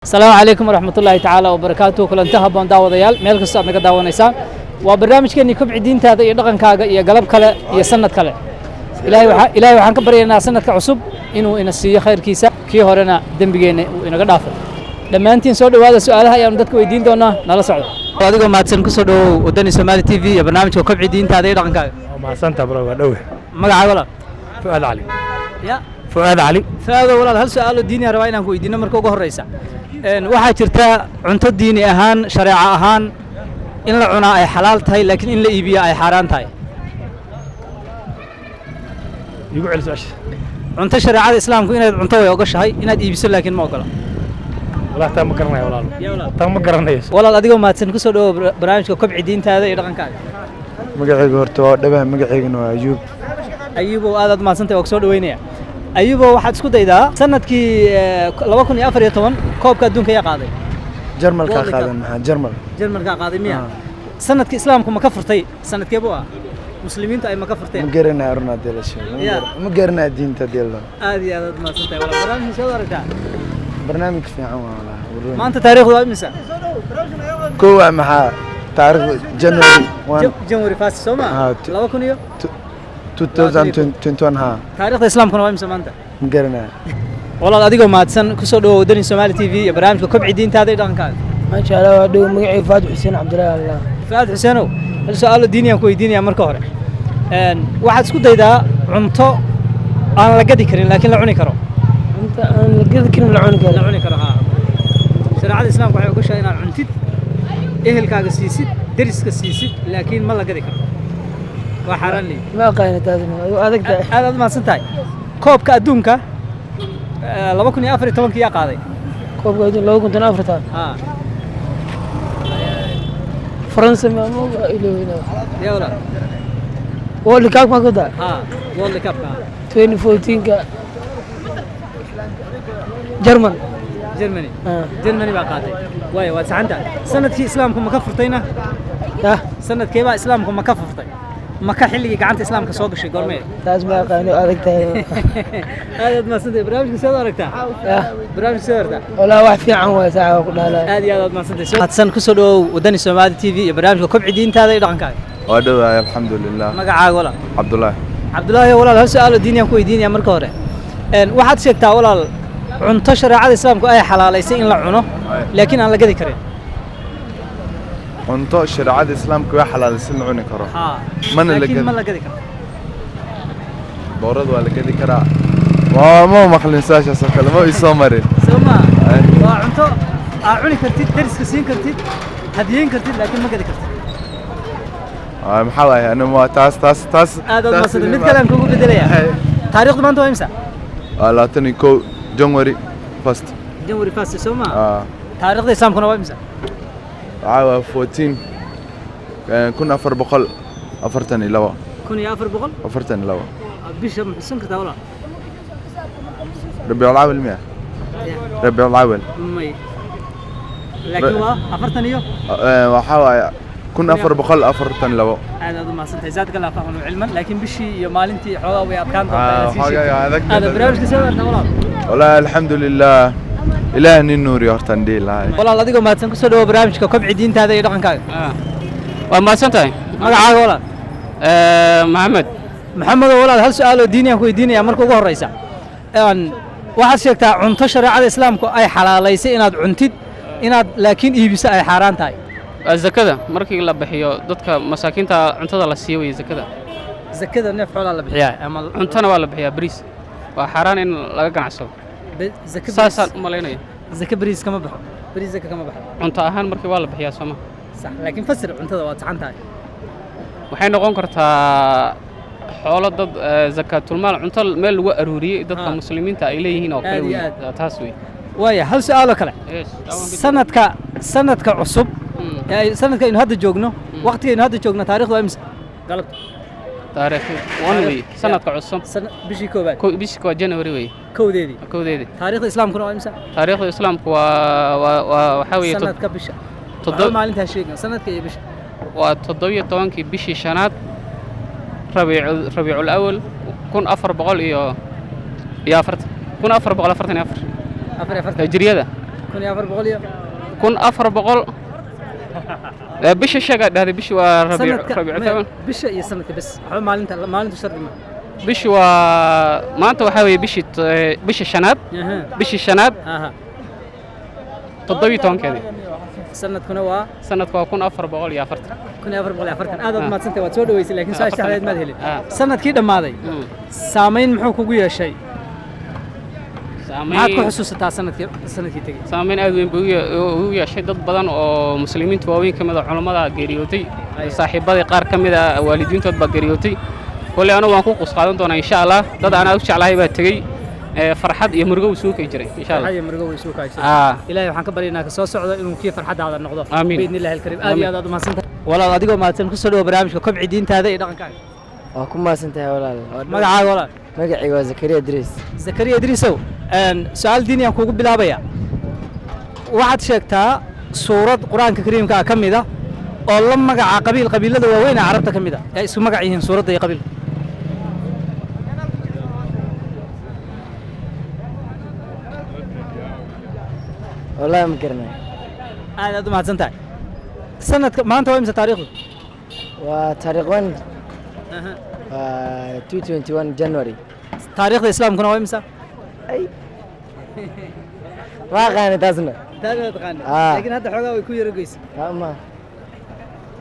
Asalaamu calaykum waraxmatullaahi tacaala wabarakaatuhu. Kulanti habboon, daawadayaal, meel kastoo aad naga daawanaysaan. Waa barnaamijkeennii Kobci Diintaada iyo Dhaqankaaga iyo galab kale iyo sanad kale. Ilaahay waxaan ka baryaynaa sanadka cusub inuu ina siiyo khayrkiisa, kii horena dembigeenna uu inaga dhaafo. Dhammaantiin soo dhowaada. Su'aalaha ayaanu dadka weydiin doonaa, nala socdo. Adigoo mahadsan, kusoo dhowow Waddani Soomaali TV iyo barnaamijka Kobci Diintaada iyo Dhaqankaaga. Waa mahadsantaha, bro, waa dhowe. Magacaaga, walaal? Fu'aad Cali. Ya? Fu'aad Cali. Fu'aado, walaal, hal su'aalo diini ah rabaa inaan ku weydiino. Marka ugu horreysa, waxaa jirta cunto diini ahaan, shareeco ahaan in la cunaa ay xalaal tahay, laakiin in la iibiya ay xaaraan tahay. Igu celi su-aasha. Cunto shareecada Islaamku inaad cunto way ogoshahay, inaad iibiso laakiin ma ogola. Walahi taa ma garanayo, walaalo. Ya, walaal. Taa ma garanayo. Walaal, adigoo mahadsan, kusoo dhawow barnaamijka Kobci Diintaada iyo Dhaqankaaga. Magacayga horta waa dhabaha, magacaygana waa Ayuub. Ayuubow, aad aad mahadsantahay, waa kusoo dhaweynaya. Ayuubow, waxaad isku daydaa sanadkii 2014 koobka adduunka yaa qaaday? Jarmalkaa. World Cup. Qaadan maxaa Jarmal. Jarmalkaa qaaday miya? Ah. Sanadkii Islaamku ma ka furtay, sanadkee buu ah muslimiintu ay ma ka furteen? Ma garanayo run haddii la sheego. Ya. Ma garanayo diinta haddii la Aad iyo aad aad mahadsantahay, walaal. Barnaamijka soo aragtaa? Barnaamij fiican waa, walahi warweyn. Maanta taariikhdu waa imisa? Kow waa maxaa taariikhda? January 1. January 1, soo ma? Ah, Laba kun iyo 2021, ha. Taariikhda Islaamkuna waa imisa maanta? Ma garanayo. Walaal, adigoo mahadsan, kusoo dhawow Wadani Soomaali TV iyo barnaamijka Kobci Diintaada iyo Dhaqankaaga. Maasha Allah, waa dhow. Magacay Faad Xuseen Cabdilaahi Allah. Fuaad Xuseenow, hal su-aalo diiniyaan ku weydiinaya. Marka hore, waxaad isku daydaa cunto aan la gadi karin laakiin la cuni karo. Inta aan la gadi karin, la cuni La karo? cuni karo, haa. Shareecada Islaamka waxay ogoshahay inaad cuntid, ehelkaaga siisid, deriska siisid, laakiin ma la gadi karo, waa xaaraan leeyi. Ma aqaana taasna, waa adag tahay. Aad aad mahadsan tahay. Koobka adduunka 2014-kii yaa qaaday? Koobka adduun 2014-ta? Haa. Faransa ma ilowina. Yaa, walaal? World Cup ma ku daa? Haa, World Cup-ka. 2014-ka German. Germany. Ah. Germany baa qaatay waayo, waad saxan tahay. Sanadkii Islaamku ma ka furtayna? Yah? Sanadkee baa Islaamku ma ka furtay, maka xilligii gacanta Islaamka soo gashay, goormee? Taas ma aqaano, adag tahay. Aad aad mahadsantahay. Barnaamijka seed u aragtaa? Yah? Barnaamijka seed u aragtaa? Walaa wax fiican waay, saaca waa ku dhalaa. Aad iyo aad aad mahadsantahay. Mahadsan, kusoo dhawow Wadani Soomaali TV iyo barnaamijka Kobci Diintaada iyo Dhaqankaaga. Waa dhowahay, alxamdulilah. Magacaaga, walaal? Cabdullaahi. Cabdullaahi, walaal, hal su-aal oo diiniyaan ku weydiinaya. Marka hore, waxaad sheegtaa, walaal, cunto shareecada Islaamku ay xalaalaysay in la cuno laakiin aan la gadi karin. Cunto shareecada Islaamka way xalaalisay in la cuni karo Haa. mana la laakiin gadi ma la gadi karo. Doorada waa la gadi karaa. Waa ma maqlin su-aashaas oo kale, ma isoo marin. Soo ma? Ay. Waa cunto aad cuni kartid, deriska siin kartid, hadiyeyn kartid, laakiin ma gadi kartid. Maxaa waaye? Ani ma taas. Aad aad taas mahadsantahay. Mid kale aan kugu bedelaya. Taariikhdu maanta waa imisa? Waa 21 January 1. January 1, soo ma? Ah. Taariikhda Islaamkuna waa imisa? Waxaa waa 14 1442. 1400 42. Bisha ma xusan kartaa, walaal? Rabiic alawal miya? Rabiic alawal. May, laakiin waa afartan iyo Waxaa waaye 1442. Aad aad u mahadsantahay, zaadka Allah fahman wa cilman, laakiin bishii iyo maalintii xoogaa way adkaan doontaa Ah, inaad sii xoogaa sheegto. adag. Aad barnaamijka soo aragtaa, walaal? والله الحمد لله، ilaah nin nuuriyo hortaan dhihi lahay. Walaal, adigoo mahadsan, kusoo dhawo barnaamijka Kobci Diintaada iyo Dhaqankaaga. Waa mahadsan tahay. Magacaaga, walaal? Maxamed. Maxamedow, walaal, hal su-aal oo diini aan ku weydiinaya. Marka ugu horreysa, waxaad sheegtaa cunto shareecada Islaamku ay xalaalaysay inaad cuntid, inaad laakiin iibiso ay xaaraan tahay. Waa zakada markii la bixiyo, dadka masaakiinta cuntada la siiyo wey zakada. Zakada neef xoolaa la bixiyaa ama Cuntona waa la bixiyaa, bariis waa xaaraan in laga ganacsado. Zaka Saasaan u malaynaya. Zaka bariis kama baxo, bariis zaka kama baxo. Cunto ahaan markii waa la bixiyaa, sooma? Sax, laakiin fasir cuntada, waad saxan tahay. Waxay noqon kartaa xoolo dad zakaatulmaal, cunto meel lagu aruuriyey, dadka muslimiinta ay leeyihiin oo kale. Aad iyo Wey aad. Taas wey. Waaya, hal su-aaloo kale. Yes, that one bit. Sanadka cusub ee sanadka aynu hadda joogno, waqtigaynu hadda joogno, taarikhdu waa imisa galabta? Taariikh 1 wey sanadka cusub. Bishii koowaad. Bishii waa January wey. Kowdeedii. Kowdeedii. Taariikhda Islaamkuna waa imisa? Taariikhda Islaamku waa waxaa weeye Sanadka, bisha. Waxba maalintaa sheegin, sanadka iyo bisha. Waa 17-kii bishii shanaad, Rabiicul Awal, 1444, 1444. 44. Hijriyada. 1400 iyo 1400 bisha sheegaa dhahday, bishi waa rabiic. Sanadka Rabiicu maya, toban. Bisha iyo sanadka bes, waxba maalinta, maalintu shardi ma. Bishi waa maanta, waxaa weeye bishii bisha shanaad. Bishii shanaad 17-keedii. Sanadkuna waa? Sanadku waa 1440. 1440. Aad aad mahadsantahay, waad soo dhaweysay, laakiin su-aasha saxdeed maad helin. Ah. Sanadkii dhammaaday saamayn muxuu kugu yeeshay? Maxaad ku xusuusataa sanadkii tegey? Saamayn aad weyn buu ugu yeeshay. Dad badan oo muslimiinta waaweyn ka mid a, culammada geeriyootay, saaxiibadii qaar ka mid a, waalidiintood baa geeriyootay. Kolley anigu waan ku qus qaadan doonaa insha Allah. Dad aan aad u jeclahay baa tegey. Farxad iyo murugo uu suu kay jiray insha Allah. Farxad iyo murugo way suu kaay jiray. Ah. Ilaahay waxaan ka baryaynaa ka soo socdo inuu kii farxadaada noqdo. Aamiin. Biidni illaahi alkariim. Aad iyo aad aad u mahadsantahay walaal. Adigoo mahadsan, ku soo dhawo barnaamijka kobci diintaada iyo dhaqankaaga. Waa ku mahadsantahay walaal. Magacaaga walaal? Magacayga waa Zakariya Idriis. Zakariya Idriisow, su-aal diini aan kuugu bilaabaya. Waxaad sheegtaa suurad Qur-aanka Kariimka ah ka mid a oo la magaca qabiil qabiilada waaweyn ee Carabta ka mid a, ee isku magac yihiin suuradda iyo qabiilka. Wallaahi ma garanayo. Aad aad u mahadsan tahay. Sanadka maanta waa imse taariikhdu? Waa taariikh 1, waa 221 January. Taariikhda Islaamkuna waa imisa? Ma aqaani taasna. Taasna taqaana? Ah. Laakiin hadda xoogaa way ku yara goysay. Ma.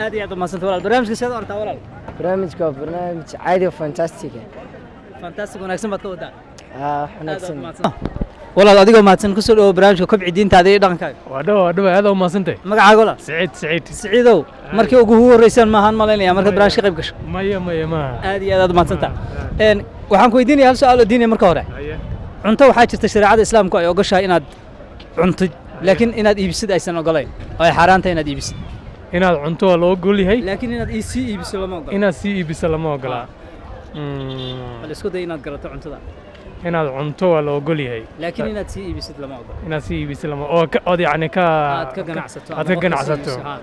Aad iyo aad u mahadsantahay walaal. Barnaamijka seed u aragtaa walaal? Barnaamijka waa barnaamij caadi oo fantastic ah. Fantastic, wanaagsan baad ka wadaa. Ah, wax wanaagsan. Walaal, adigoo mahadsan, kusoo dhawo barnaamijka kobci diintaada iyo dhaqankaaga. Waa dhawa, waa dhawa, aad u mahadsantahay. Magacaaga walaal? Saciid, Saciid. Siciidow, markii ugu horreysaan maahan malaynaya markaad barnaamij ka qayb gasho. Maya, maya, maaha. Aad iyo aad aad u mahadsantahay. Waxaan ku weydiinaya hal su-aal oo diiniya marka hore. Cunto waxaa jirta shareecada Islaamku ay ogoshahay inaad cuntid, laakiin inaad iibisid aysan ogolayn, oo ay xaaraan tahay inaad iibisid. Inaad cunto waa loo ogol yahay. Laakiin inaad sii iibiso lama ogola. Inaad sii iibiso lama ogolaa. Bal isku day inaad garato cuntada. Inaad cunto waa loo ogol yahay. Laakiin inaad sii iibisid lama ogola. Inaad sii iibiso lama oo ka ood yacni ka aad ka ganacsato aad ama ka qofka sii ganacsato. iibiso, ha.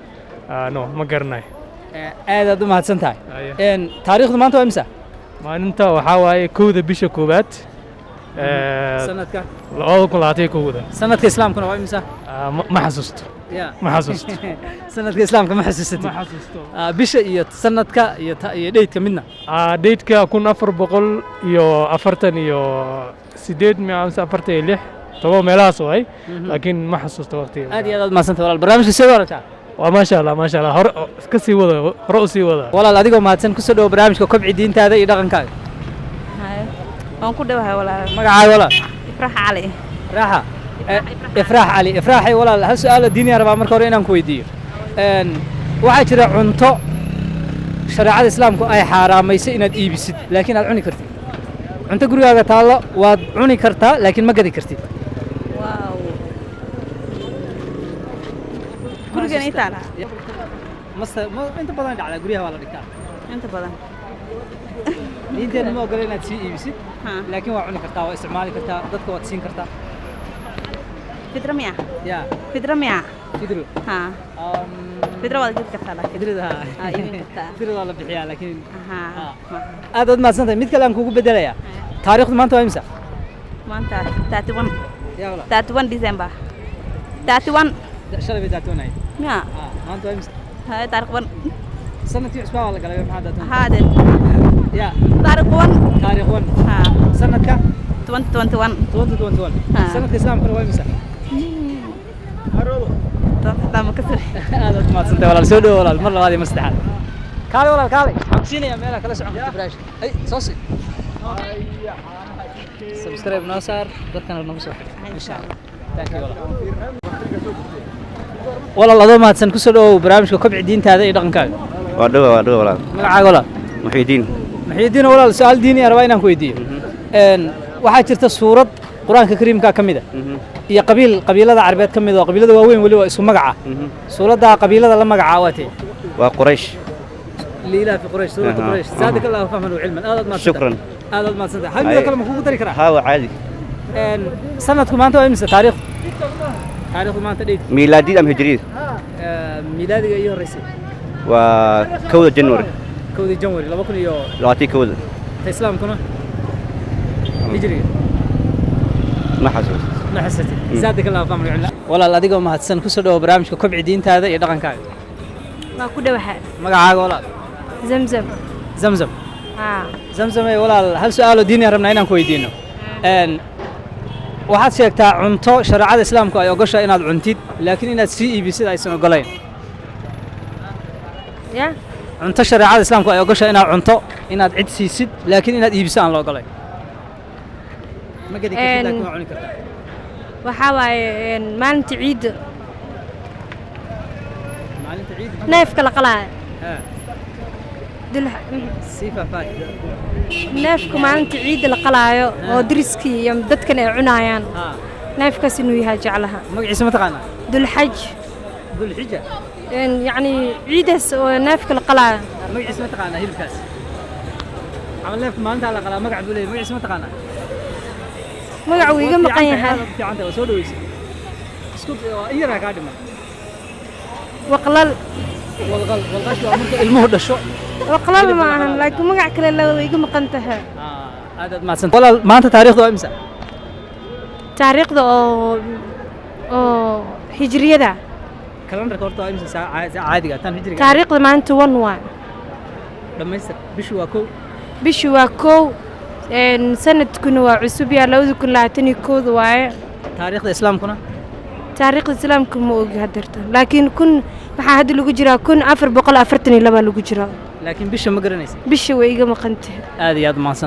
Ah, no, ma garanayo. Aad aad u mahadsan tahay. Haye. Taariikhdu maanta waa imisa? Maalinta waxaa waaye 1-da bisha koowaad Sanadka? 2021-da. Sanadka Islaamkuna waa imisa? Ah, ma xasuusto. Ya. Ma xasuusto. Sanadka Islaamka ma xasuusatid? Ma xasuusto. Ah, bisha iyo sanadka iyo iyo dheydka midna? Ah, date-ka 1448 mise 46 toban meelahaas waay, laakiin ma xasuusto waqtiga. Aad iyo aad aad mahadsantahay walaal. Barnaamijka sidee u aragtaa? Waa maasha Allah, maasha Allah. Hore ka sii wada, hore u sii wada. Walaal, adigoo mahadsan, kusoo dhawo barnaamijka kobci diintaada iyo dhaqankaaga. Waan ku dhawahay walaal. Magacaaga walaal? Ifraax Cali. Raaxa. Ifraax Cali. Ifraaxay walaal, hal su-aal oo diini aan rabaa marka hore inaan ku weydiiyo. Waxaa jira cunto shareecada Islaamku ay xaaraamaysay inaad iibisid, laakiin aad cuni kartid. Cunto gurigaaga taallo waad cuni kartaa, laakiin ma gadi kartid. Waaw, gurigan ii taala. Mase inta badan dhacdaa, guryaha waa la dhigtaa. Inta badan. Diinteenna ma ogola inaad sii iibisid, laakiin waa cuni kartaa, waa isticmaali kartaa, dadka waad siin kartaa. Fidra miya? Ya. Fidra miya? Fidro? Ha, fidra waad gedi kartaa laakiin. Fidrada. Aa, iibin kartaa. Fidrada waa la bixiyaa, laakiin Aha. aad aad mahadsantahay. Mid kale aan kugu bedelayaa. Taariikhdu maanta waa imisa? Maanta 31. Ya walaal. 31 December, 31. Shalay bay 31 ahayd. Miya? Maanta waa imisa? Ha, taariikh 1. Sanadkii cusbaa waa la galay, maxaa 31? Ha de. Ya. Taariikh 1. Taariikh 1. Ha. Sanadka? 2021. 2021. Ha. Sanadka Islaamkuna waa imisa? Taa ma ka sare. Aad aad mahadsantahay walaal. Soo dhawo walaal, mar labaad iyo mar saddexaad. Kaale walaal, kaale. Waxaan ku siinayaa meelaha kala socon karta barnaamijka. Ay soo sii subscribe noo saar, dadkana nagu soo xidh insha Allah. Thank you walaal. Walaal, adoo mahadsan, kusoo dhawow barnaamijka kobci diintaada iyo dhaqankaaga. Waa dhawa, waa dhawa walaal. Magacaaga walaal? Muxiidiin. Muxiidiin walaal, su-aal diini aan rabaa inaan ku weydiiyo. Waxaa jirta suurad Qur-aanka Kariimka ka mid a iyo qabiil qabiilada Carbeed ka mid oo qabiilada waaweyn weli waa isku magaca. Suuradda qabiilada la magacaa waa tee? Waa Quraysh. Liilaafi Quraysh, suuratu Quraysh. Zaadaka Allahu fahman wa cilman. Aad aad mahadsantahay. Shukran. Aad aad mahadsantahay. Hal midoo kale ma kugu dari karaa? Haa, waa caadi. Sanadku maanta waa imisa taariikhdu? Taariikhdu maanta dheyd? Miilaadiyad ama hijriyad? Miilaadiga iyo horreysay. Waa 1-da January. 1-dii January 2000 iyo 21-da. Ta Islaamkuna, hijriga? Ma xasuusto. Ma xasatid. Zaadaka Allahu qamar. Walaal, adigoo mahadsan, kusoo dhawo barnaamijka Kobci Diintaada iyo Dhaqankaaga. Waa ku dhowahay. Magacaaga, walaal? Zamzam. Zamzam. Haa. Zamzamey, walaal, hal su-aaloo diini aan rabnaa inaan ku weydiino. Waxaad sheegtaa cunto shareecada Islaamku ay ogoshahay inaad cuntid, laakiin inaad sii iibisid aysan ogolayn. Ya. Cunto shareecada Islaamku ay ogoshahay inaad cunto, inaad cid siisid, laakiin inaad iibiso aan la ogolayn. Ma gedi kartid, laakiin waa cuni kartaa. Waxaa waaye maalinta ciidda. Maalinta ciidda. Neefka la qalaayo. Sii faahfaahi. Neefka maalinta ciidda la qalaayo oo deriskii iyo dadkan ay cunaayaan, neefkaas inuu yahay jeclaha. Magaciisa ma taqaanaa? Dulxaj. Dulxija. Yacni ciidaas oo neefka la qalaayo. Magaciisa ma taqaanaa hilibkaas? Camal neefka maalintaa la qalaa magac buu leeyahay, magaciisa ma taqaanaa? Magac wuu iga maqan yahay. Aad u fiican tahay, waa soo dhaweysay. Isku waa in yaraa kaa dhiman. Waqlal. Walqal, walqashu waa marka ilmuhu dhasho. Waqlal ma ahan, laakiin magac kale la way iga maqan tahay. Aad aad mahadsan. Walaal, maanta taariikhdu waa imisa? Taariikhda oo hijriyada. Kalendarka horta waa imisa saa caadiga tan hijriga? Taariikhda maanta 1 waa. Dhammaystir, bishu waa 1. Bishu waa 1, sanadkuna waa cusub yaa 2021-da waaye. Taariikhda Islaamkuna? Taariikhda Islaamka ma ogi hadeerta, laakiin kun waxaa hadda lagu jiraa 1442 lagu jiraa. Laakiin bisha ma garanaysa? Bisha way iga maqan tahay. Aad iyo aad mahadsan.